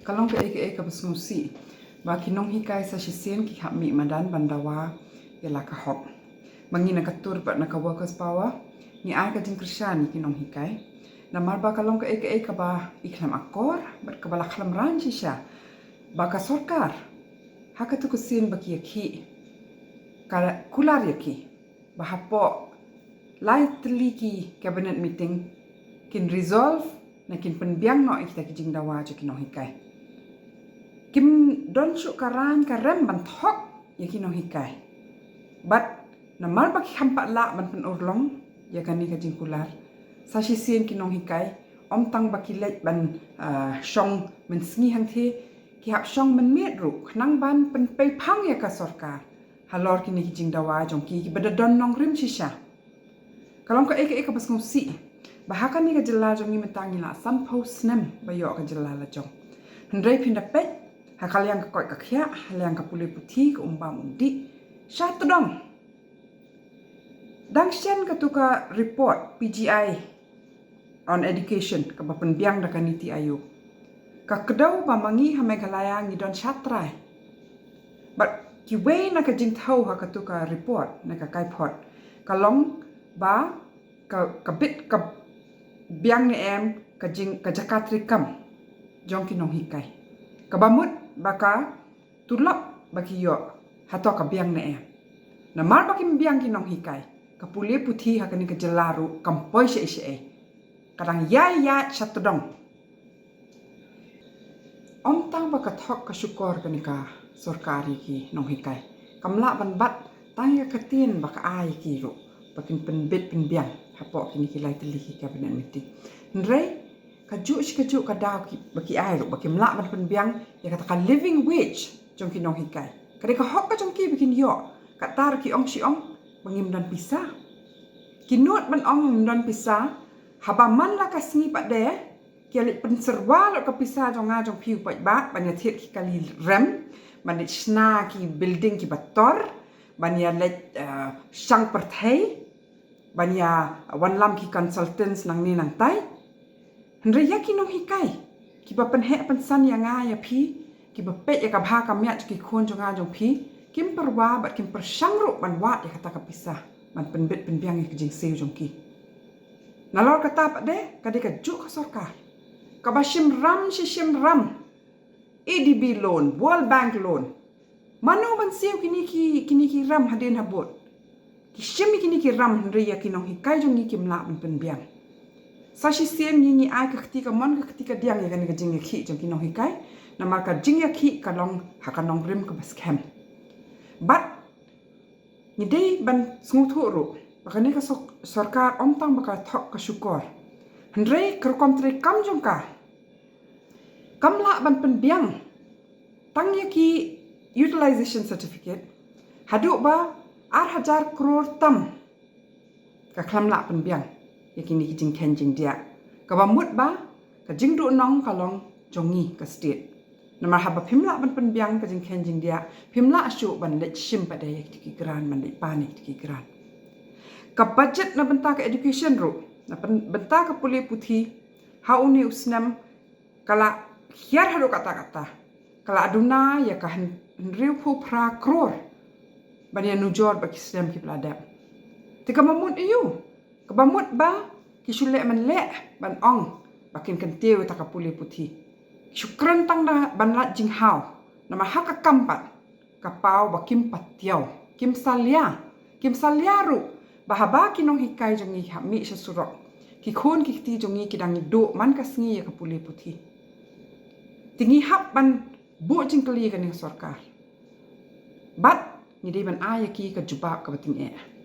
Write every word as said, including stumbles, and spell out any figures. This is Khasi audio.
Ka long kaei kaei kaba sngewsih ba ki nonghikai sa shisien ki hap mih madan ban dawa ïa la ka hok. Ma ngi na ka tur bad na ka Workers' Power ngi ai ka jingkyrshan ïa ki nonghikai. Namar ba ka long kaei kaei kaba i khlem akor bad kaba la khlem rang shisha ba ka sorkar ha katu ka sien ba ki ïakhih, ka kular ïa ki ba hapoh lai tylli ki cabinet meeting kin resolve ne kin pynbiang noh ïa kita ki jingdawa jong ki nonghikai. Kim don shuh ka rang ka rem ban thok ïa ki nonghikai. Bad namar ba ki kham pat lah ban pynurlong ïa kane ka jingkular, sa shisien ki nonghikai ym tang ba ki leit ban, ah, shong mynsngi hangthie, ki hap shong mynmiet ruh khnang ban pynpei phang ïa ka sorkar halor kine ki jingdawa jong ki kiba da don nongrim shisha. Ka long kaei kaei kaba sngewsih ba ha kane ka jylla jong ngi mynta ngi la sanphew snem ba ïoh ka jylla la jong. Hynrei phin da peit ha ka liang ka koit ka khiah, ha liang ka pule puthi, ka um bam um dih, sha tdong. Dang shen katu ka report P G I on education kaba pynbiang da ka NITI Aayog, ka kdew ba ma ngi ha Meghalaya ngi don shatrai. Bad kiwei na ka jingthew ha katu ka report ne ka kaiphod ka long ba ka, ka bit ka biang ne em ka jing, ka jaka treikam jong ki nonghikai, kaba mut ba ka tulop ba ki ïoh hato ka biang ne em. Namar ba kim biang ki nonghikai, ka pule puthi ha kane ka jylla ruh kam poi shaei shaei, ka dang ïai ïaid sha tdong. Ym tang ba ka thok ka shukor kane ka sorkar ïa ki nonghikai, kam lah ban bat tang ïa ka ktien ba ka ai ïa ki ruh ba kin pynbit pynbiang hapoh kine ki lai tylli ki cabinet meeting. Hynrei kajuh shi kajuh ka daw ki, ba ki ai ruh ba kim lah ban pynbiang ïa kata ka living wage jong ki nonghikai. Ka dei ka hok ka jong ki ba kin ïoh, kata ruh ki ong shi ong ba ngim don pisa. Ki nud ban ong ngim don pisa haba man la ka sngi pat de ki ïa leit pynsyrwa lut ka pisa jong nga jong phi u paidbah ban ïa thied ki kali rem, ban ïa shna ki building kiba tor, ban ïa leit, eh, shang pyrthei, ban ïa wanlam ki consultants nangne nangtai. Hynrei ïa ki nonghikai kiba pynheh pynsan ïa nga ïa phi, kiba peit ïa ka bha ka miat jong ki khun jong nga jong phi, kim pyrwa bad kim pyrshang ruh ban wad ïa kata ka pisa ban pynbit pynbiang ïa ka jingsiew jong ki. Nalor kata pat de ka dei kajuh ka sorkar kaba shim ram shi shim ram, A D B loan, World Bank loan. Mano ban siew kine ki, kine ki ram hadien habud? Ki shim ïa kine ki ram hynrei ïa ki nonghikai jong ngi kim lah ban pynbiang. Sa shisien ngi, ngi ai ka kti kamon ka kti kadiang ïa kane ka jingïakhih jong ki nonghikai. Namar ka jingïakhih ka long ha ka nongrim kaba skhem. Bad ngi dei ban sngewthuh ruh ba kane ka sor-, sorkar ym tang ba ka thok ka shukor, hynrei ka rukom treikam jong ka kam lah ban pynbiang tang ïa ki utilization certificate haduh ba ar hajar klur tam. Ka khlem lah pynbiang ïa kine ki jingkheiñ jingdiah, kaba mut ba ka jingduhnong ka long jong ngi ka state. Namar haba phim lah ban pynbiang ka jingkheiñ jingdiah, phim lah shuh ban leit shim pat de ïa kito ki grant, ban leit pan ïa kito ki grant. Ka budget na bynta ka education ruh na byn-, bynta ka pule puthi ha une u snem ka la hiar haduh katta katta, ka la duna ïa ka hyn-, hynriewphew phra klur ban ïanujor bad ki snem kiba la dep. Te kaba mut aïu? Kaba mut ba ki shu leh man leh ban ong ba kin kyntiew ïa kata ka pule puthi. Ki shu kren tang da ban lait jinghaw. Namar ha ka kam pat ka paw ba kim patiaw, kim salia, kim salia ruh ba haba ki nonghikai jong ngi hap mih sha surok, ki khun ki kti jong ngi ki dang duh man ka sngi ïa ka pule puthi. Te ngi hap ban buh jingkylli ïa kane ka sorkar bad ngi dei ban ai ïa ki ka jubab kaba tyngeh.